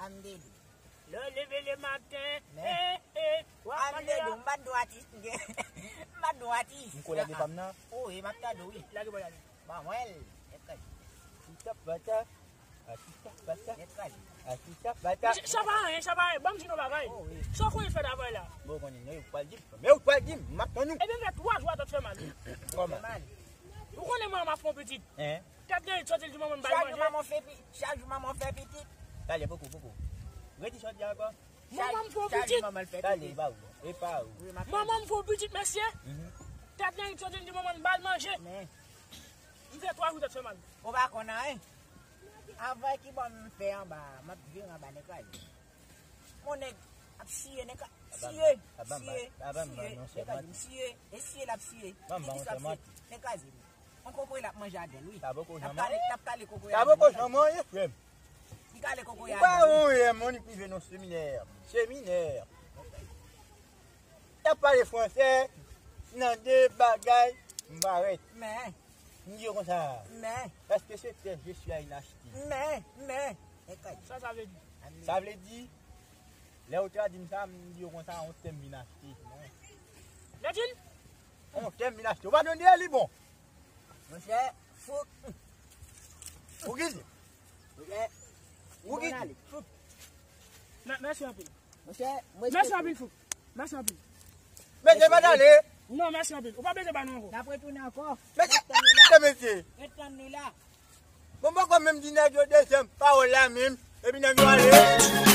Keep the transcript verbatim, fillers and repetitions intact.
Andedou. Lè w leve le maten, men, eh, eh, w ap mande Andedou, a. M pa t dwe atis. M pa t dwe atis. M ko lage pa m nan. O, e m ap tande w, wi. Lage bò, lage. Ba mwen l. Ekrel. Titap bata. A titap bata. Ekrel. A titap bata. Sa pa anyen, sa pa anyen. Ban m di nou bagay. O, wi. Sa w konnen fè travay la? Bon, konnen, men ou pral di m. Men ou pral di m. M ap tann ou. Ebyen, m fè twa jou atò fè mal. Kòman? Fè mal. Ou konnen manman fè yon pitit. Hein? Tèt gen soti l di manman m ba l manje. Chak jou manman fè pi-, chak jou manman fè pitit. Talè, poko, poko. Redi sa w di ankò. Manman m fè yon pitit. Talè, e pa ou. E pa ou. Manman m fè yon pitit, mesye. Mhm. Tèt gen soti l di manman m ba l manje. Men. M fè twa jou tèt fè mal. Ou pa konn anyen. Avan ki bò m fè anba, m ap vire anba nèg la. Mon nèg ap siye nèg la. Siye, siye, siye. Nèg la di m siye, e siye l ap siye. Li di l ap siye. Nèg la di m. On kokoye l ap manje adan l, wi. L ap kale, l ap kale kokoye adan l. Li kale kokoye adan l, wi. Ou pa wè yon yè moun ki rive nan seminè. Seminè. Y ap pale fransè, nan de bagay, m parèt. Men. M di yo konsa. Men. Èske se tè je suis a inachte? Men, men. Sa, sa vle di? Sa vle di, lè yo tradui m sa, m di yo konsa, yon tè m vin achte. Gad Jil? Yon tè m vin achte. Ou pa tande li bon? Monchè, fouk. Ou ki di? Monchè, ou ki di? Fouk. Mè-, mèsi anpil. Monchè, mwen mèsi anpil, Fouk. Mèsi anpil. Mesye, pa t ale. Non, mèsi anpil. Ou pa bezwen ba nou ankò. N ap retounen ankò. Mesye, pa t ale, mesye. Ret tann nou la. Bon, mwen poko menm di nèg yo dezyèm pawòl la menm. Epi nèg yo ale.